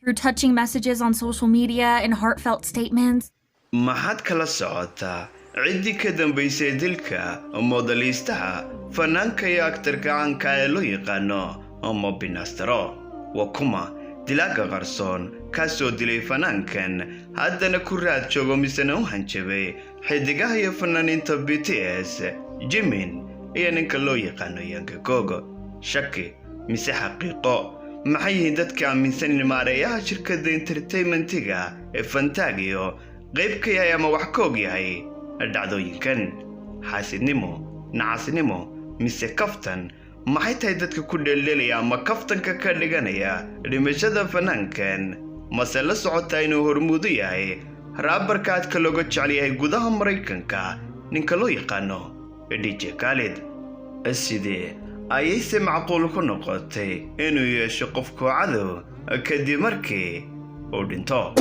Through touching messages on social media and heartfelt statements. Maxaad kala socotaa ciddii ka dambaysay dilka moodaliistaha, fanaanka iyo aktarka caanka ee loo yaqaano Moonbin Astro? Waa kuma dilaaga qarsoon kaasoo dilay fanaankan, haddana ku raad joogo misena u hanjabay xidigaha iyo fanaaniinta BTS, Jimin iyo ninka loo yaqaano Jungkook? Shaki mise xaqiiqo? Maxay yihiin dadka aaminsan in maareeyaha shirkadda entertainmentiga ee Fantagio qayb ka yahay ama wax ka og yahay dhacdooyinkan? Xaasidnimo, nacasnimo mise kaftan? Maxay tahay dadka ku dheeldheelaya ama kaftanka ka dhiganaya dhimashada fanaankan? Mase la socotaa inuu hormuudu yahay rapperka aadka looga jecel yahay gudaha Maraykanka, ninka loo yaqaano DJ Khaled? Sidee ayayse macquul ku noqotay inuu yeesho qofku cadow kadib markii uu dhinto?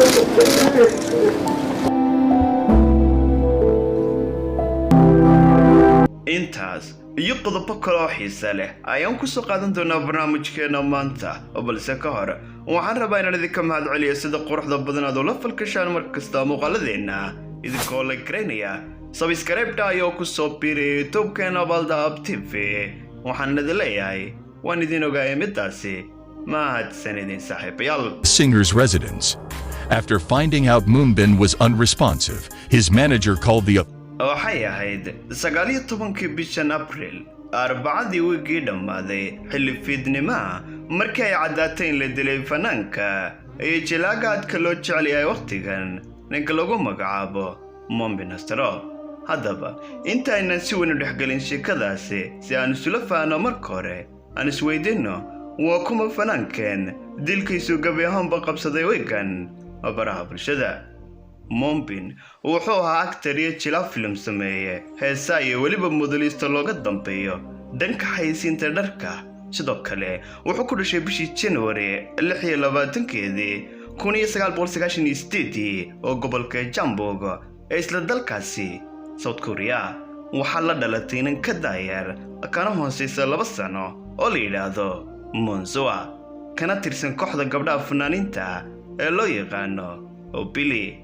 Intaas iyo qodobo kale oo xiise leh ayaan kusoo qaadan doonaa barnaamijkeena maanta, balse ka hor waxaan rabaa inaan idinka mahad celiyo sida quruxda badan aad ula falgashaan mar kasta muuqaaladeenna, idinkoo la garaynaya subscribe-ta ayoo kusoo biiraya YouTube-keena Baldab TV. Waxaan idin leeyahay, waan idin ogaayay midaasi. Mahadsan idin, saaxiibayaal. Singer's residence. After finding out Moonbin was unresponsive, his manager called the Waxay ahayd 19-kii bishan Abril, Arbacadii wiigii dhammaaday, xilli fiidnimaha, markii ay caddaatay in la dilay fanaanka iyo jilaaga aadka loo jecel yahay wakhtigan, ninka lagu magacaabo Moonbin Astro. Haddaba, inta aynan si weyn u dhexgelin sheekadaasi, si aan isula fahanno, marka hore aan isweydiinno: waa kuma fanaankeen dilkiisu gabi ahaanba qabsaday wiigan baraha bulshada? Moonbin wuxuu ahaa actor iyo jilaa filim sameeye, heesaa iyo weliba modelista looga dambeeyo dhanka xayeysiinta dharka. Sidoo kale wuxuu ku dhashay bishii January 26-keedii 1998-dii oo gobolka Gyeongbuk ee isla dalkaasi South Korea. Waxaa la dhalatay inan ka daayar kana hoosaysa 2 sano oo la yidhaahdo Moonsua, kana tirsan kooxda gabdhaha fanaaniinta ee loo yaqaano Billlie.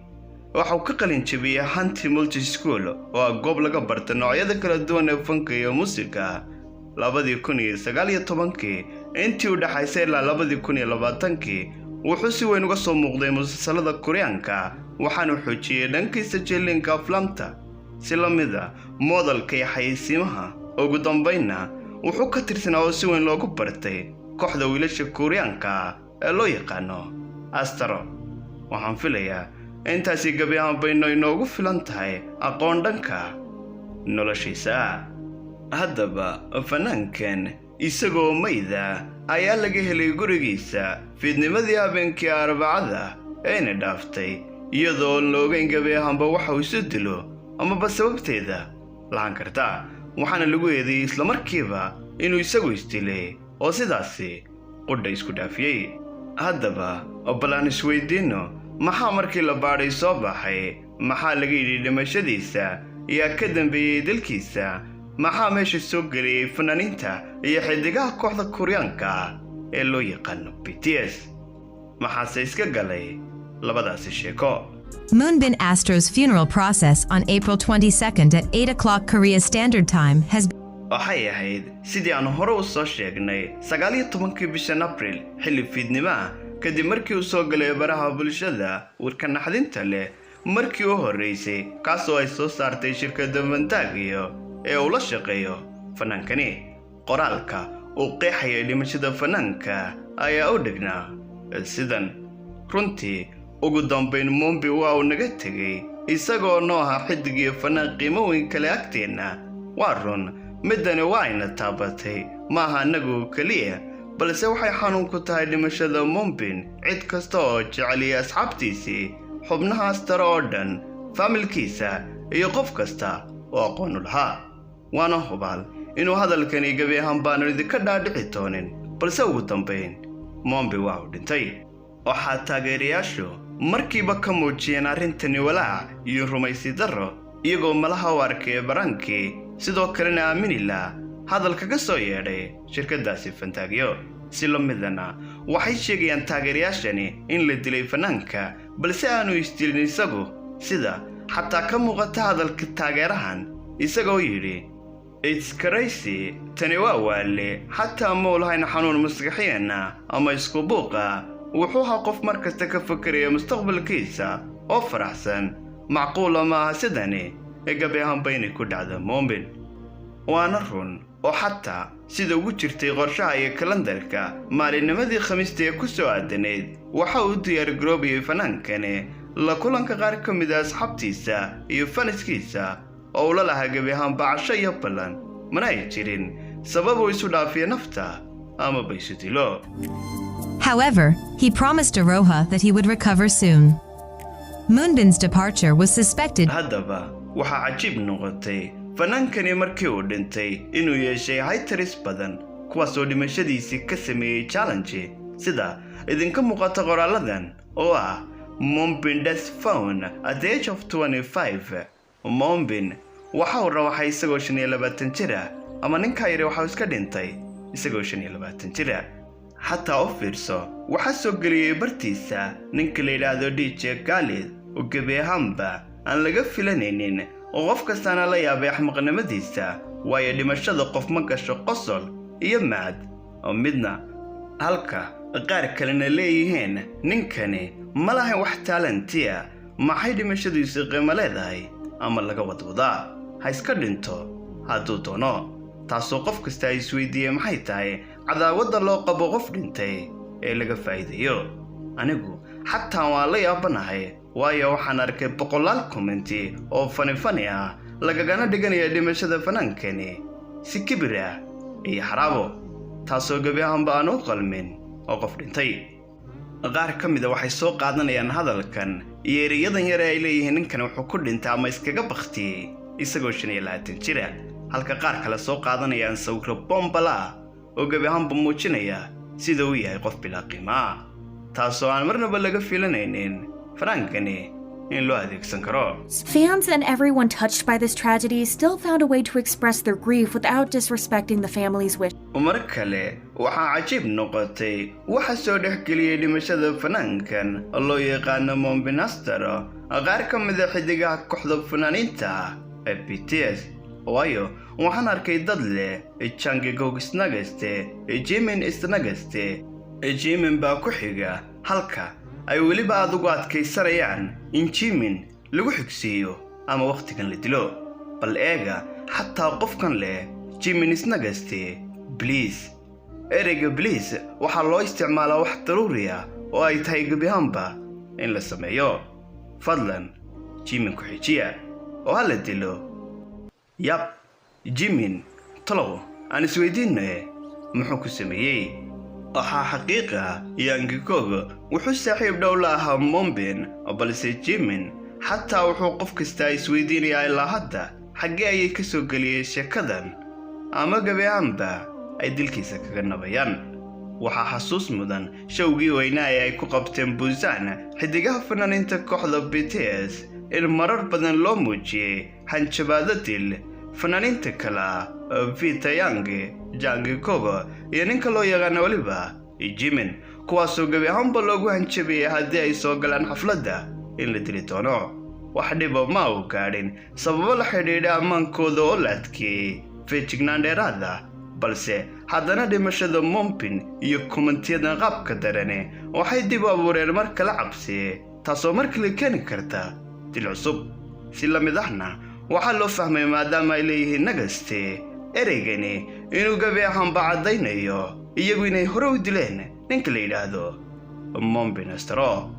Waxa uu ka qalin jabiyey Hanti Multi School, oo ah goob laga barta noocyada kala duwan ee fanka iyo muusiga, 2019-kii. Intii u dhexaysay ilaa 2020-kii wuxuu si weyn uga soo muuqday musalsalada Kuryaanka, waxaanu xoojiyey dhankiisa jilliinka aflaamta, si la mid a modelka iyo xayeysiimaha. Ugu dambaynna wuxuu ka tirsanaa oo si weyn loogu bartay kooxda wiilasha Kuuryaanka ee loo yaqaano Astro. Waxaan filayaa intaasi gebi ahaan bayno inoogu filan tahay aqoon dhanka noloshiisa. Haddaba, fanaankan isagoo mayda ayaa laga helay gurigiisa fiidnimadii habeenkii Arbacada eena dhaaftay, iyadoo la ogeyn gebi ahaanba waxa uu isu dilo amaba sababteeda lahan karta. Waxaana lagu eedeeyey islamarkiiba inuu isagu isdilay oo sidaasi qudha isku dhaafiyey. Haddaba, bal aan isweydiinno: maxaa markii la baadhay soo baxay? Maxaa laga yidhi dhimashadiisa? Yaa ka dambeeyey dilkiisa? Maxaa meesha soo geliyey fanaaniinta iyo xidigaha kooxda Kuuryaanka ee loo yaqaano BTS? Maxaase iska galay labadaasi sheeko? Moonbin Astro's funeral process on April 22nd at 8 o'clock Korea Standard Time has Waxay ahayd, sidii aan hore u soo sheegnay, 19-kii bishan Abril, xilli fiidnimaha, kadib markii uu soo galay baraha bulshada warka naxdinta leh markii u horreysay, kaasoo ay soo saartay shirkadda Fantagio ee uu la shaqeeyo fanaankani. Qoraalka uu qeexaya dhimashada fanaanka ayaa u dhignaa sidan: "Runtii, ugu dambayn Moonbin waa uu naga tegey, isagoo noo ahaa xidig iyo fanaan qiimo weyn kale agteenna. Waa run, middani waa ayna taabatay. Ma aha annagu keliya, balse waxay xanuun ku tahay dhimashada Moonbin cid kasta oo jeceliya, asxaabtiisii, xubnaha Astro oo dhan, faamilkiisa iyo qof kasta oo aqoon u lahaa." Waana hubaal inuu hadalkani gebi ahaan baanu idinka dhaadhici doonin, balse ugu dambayn Moonbin waa uu dhintay. Waxaa taageerayaashu markiiba ka muujiyeen arrintani walaac iyo rumaysi darro, iyagoo malaha u arkay prank-kii, sidoo kalena aamini lah hadal kaga soo yeedhay shirkaddaasi Fantagio. Si la midana waxay sheegayaan taageerayaashani in la dilay fanaanka, balse aanu isdilin isagu, sida xataa ka muuqata hadalka taageerahan, isagoo yidhi: "It's crazy, tani waa waale, xataa ma u lahayn xanuun maskaxiyana ama isku buuqa. Wuxuu ahaa qof mar kasta ka fakeraya mustaqbalkiisa oo faraxsan. Macquula maaha sidani ee gabi ahaanba inay ku dhacda Moonbin." Waana run oo xataa sida ugu jirtay qorshaha iyo kalandarka, maalinnimadii Khamiista ee ku soo aadanayd waxa uu diyaargaroobayay fanaankani la kulanka qaar ka mid a asxaabtiisa iyo fans-kiisa oo ula lahaa gebi ahaanba casho iyo ballan. Mana ay jirin sabab uu isu dhaafiyo nafta amaba isu dilo. However, he promised Aroha that he would recover soon. Moonbin's departure was suspected Haddaba waxaa cajiib noqotay fanaankani markii uu dhintay inuu yeeshay haters badan, kuwaasoo dhimashadiisii ka sameeyey challenge, sida idinka muuqata qoraaladan oo ah "Moonbin death found at the age of 25". Moonbin waxa uu rawaxay isagoo 25 jir ah, ama ninkaa yari waxau iska dhintay isagoo 25 jir ah. Xataa u fiirso, waxaa soo geliyey bartiisa ninka la yidhaahdo DJ Khaled, oo gebi ahaanba aan laga filanaynin, oo qof kastaana la yaabay axmaqnimadiisa, waayo dhimashada qof ma gasho qosol iyo macad oo midna, halka qaar kalena leeyihiin ninkani ma lahayn wax talent-iya, maxay dhimashadiisu qiimo leedahay ama laga wadwadaa, ha iska dhinto hadduu doono, taasoo qof kasta ay isweydiiyey maxay tahay cadaawadda loo qabo qof dhintay ee laga faa'iidayo. Anigu xataa waan la yaabanahay, waayo waxaan arkay boqolaal comment oo funny funny ah lagagana dhiganaya dhimashada fanaankani si kibir ah iyo xaraabo, taasoo gebi ahaanba aan u qalmin oo qof dhintay. Qaar ka mida waxay soo qaadanayaan hadalkan iyo ereyadan yare ay leeyihiin ninkan wuxuu ku dhintay ama iskaga bakhtiyey isagoo 25 jira, halka qaar kale soo qaadanayaan sawiro bombala ah oo gebi ahaanba muujinaya sida uu yahay qof bilaa qiimo ah, taasoo aan marnaba laga filanaynin fanaankani in loo adeegsan karo. Fans and everyone touched by this tragedy still found a way to express their grief without disrespecting the family's wish. Mar kale waxaa cajiib noqotay waxa soo dhex geliyey dhimashada fanaankan loo yaqaano Moonbin Astro qaar ka mida xidigaha kooxda fanaaniinta ah ee BTS, waayo waxaan arkay dad leh "Jungkook is next, Jimin is next, Jimin baa ku xiga", halka ay weliba aad ugu adkaysanayaan in Jimin lagu xigsiiyo ama wakhtigan la dilo. Bal eega xataa qofkan leh "Jimin is next, please". Ereyga "please" waxaa loo isticmaalaa wax daruuri ah oo ay tahay gebi ahaanba in la sameeyo. Fadlan Jimin ku xijiya oo ha la dilo. Yab, Jimin talow aan isweydiinne muxuu ku sameeyey? Waxaa xaqiiqa Jungkook wuxuu saaxiib dhow la ahaa Moonbin, balse Jimin xataa wuxuu qof kastaa isweydiinayaa ilaa hadda xaggee ayay ka soo geliyeen sheekadan ama gebi ahaanba ay dilkiisa kaga nabayaan. Waxaa xasuus mudan show-gii weynaa ee ay ku qabteen Busan xidigaha fanaaniinta kooxda BTS in marar badan loo muujiyey hanjabaado dil fanaaniinta kale V, Taehyung, Jungkook iyo ninka loo yaqaano weliba Jimin, kuwaasoo gebi ahaanba loogu hanjabiyey haddii ay soo galaan xafladda in la dili doono. Wax dhiba ma uu gaadhin sababo la xidhiidha ammaankooda oo la adkeeyey feejignaan dheeraad ah, balse haddana dhimashada Moonbin iyo comment-iyadan qaabka darane waxay dib u abuureen mar kale cabsiye, taasoo mar kale keeni karta dil cusub. Si la mid ahna waxaa loo fahmay, maadaama ay leeyihiin "next", ereygani inuu gebi ahaanba caddaynayo iyagu inay hore u dileen ninka la yidhaahdo Moonbin Astro,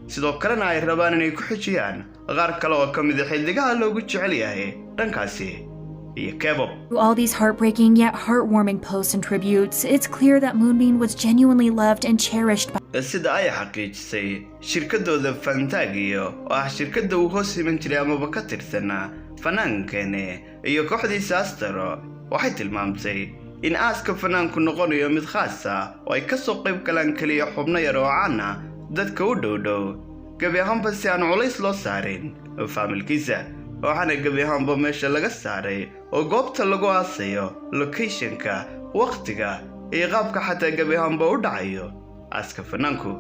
sidoo kalena ay rabaan inay ku xijiyaan qaar kale oo ka mida xidigaha loogu jecel yahay dhankaasi iyo K-pop. Through all these heartbreaking yet heartwarming posts and tributes, it's clear that Moonbin was genuinely loved and cherished by Sida ay xaqiijisay shirkadooda Fantagio, oo ah shirkadda uu hoos iman jiray amaba ka tirsanaa fanaankani iyo kooxdiisa Astro, waxay tilmaamtay in aaska fanaanku noqonayo mid khaas ah oo ay ka soo qayb galaan keliya xubno yar oo caan ah, dadka u dhow dhow, gebi ahaanba si aan culays loo saarin family-kiisa. Waxaana gebi ahaanba meesha laga saaray oo goobta lagu aasayo, location-ka, wakhtiga. iyo qaabka xataa gebi ahaanba u dhacayo aaska fanaanku.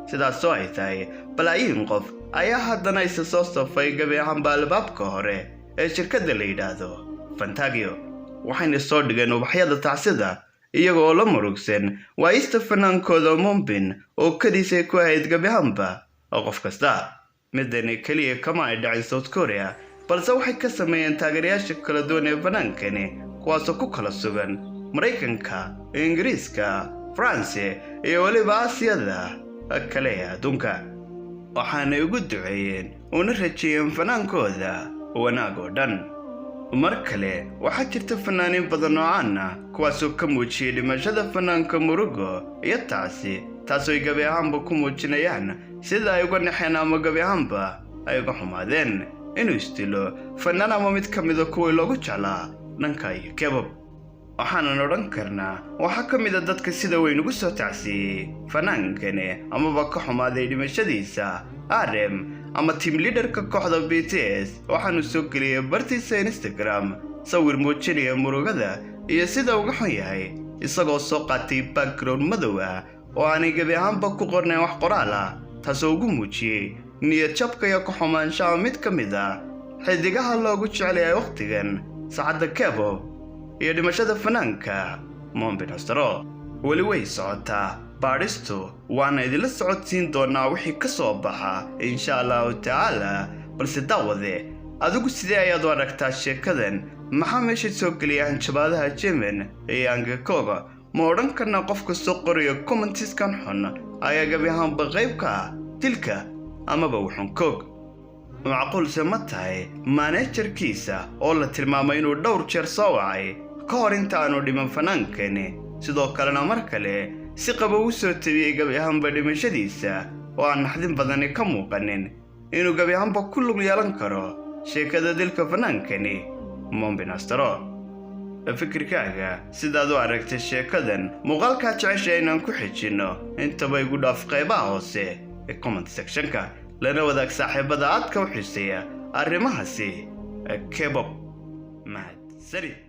Sidaasoo ay tahay, balaayiin qof ayaa haddana isa soo safay gebi ahaanba albaabka hore ee shirkadda la yidhaahdo Fantagio, waxayna soo dhigeen ubaxyada tacsida, iyaga oo la murugsan waayista fanaankooda Moonbin oo kadiisay ku ahayd gebi ahaanba oo qof kasta. Midani keliya kama ay dhacin South Korea, balse waxay ka sameeyeen taageerayaasha kala duwan ee fanaankani, kuwaasoo ku kala sugan Maraykanka, Ingiriiska, Faranse iyo weliba Aasiyada kale ee adduunka. Waxaanay ugu duceeyeen una rajeeyeen fanaankooda wanaag oo dhan. Mar kale, waxaa jirta fanaaniin badan oo caan ah kuwaasoo ka muujiyey dhimashada fanaanka murugo iyo tacsi, taasoo ay gebi ahaanba ku muujinayaan sida ay uga naxeen ama gebi ahaanba ay uga xumaadeen inuu isdilo fanaan ama mid ka mida kuwii loogu jeclaa dhanka iyo K-pop. Waxaanan odhan karnaa waxaa ka mid a dadka sida weyn ugu soo tacsiiyey fanaankani amaba ka xumaaday dhimashadiisa RM ama team leaderka kooxda BTS. Waxaanu soo geliyey bartiisa Instagram sawir muujinaya murugada iyo sida uga xun yahay, isagoo soo qaatay background madow ah oo aanay gebi ahaanba ku qornayn wax qoraal ah, taasoo ugu muujiyey niyad jabka iyo ka xumaanshaha mid ka mid ah xidigaha loogu jecelayahay wakhtigan saacadda K-pop iyo dhimashada fanaanka Moonbin Astro. Weli way socotaa baadhistu, waana idinla socodsiin doonaa wixii ka soo baxa, insha Allahu tacaala. Balse daawade, adigu sidee ayaad u aragtaa sheekadan? Maxaa meesha soo geliya hanjabaadaha Jimin iyo Jungkook? Ma odhan karnaa qofka soo qorayo commentiskan xun ayaa gabi ahaanba qayb ka ah dilka amaba wuxunkoog? Macquulse ma tahay managerkiisa oo la tilmaamay inuu dhowr jeer soo wacay ka hor inta aanu dhiman fanaankani, sidoo kalena mar kale si qaba u soo tabiyey gabi ahaanba dhimashadiisa oo aan naxdin badani ka muuqanin, inuu gabi ahaanba ku lug yeelan karo sheekada dilka fanaankani Moonbin Astro? Fikirkaaga sidaad u aragtay sheekadan, muuqaalkaa jecesha inaan ku xijinno, intaba igu dhaaf qaybaha hoose ee comment sectionka, lana wadaag saaxiibada aadka u xiiseeya arrimahaasi K-pop. Mahadsanid.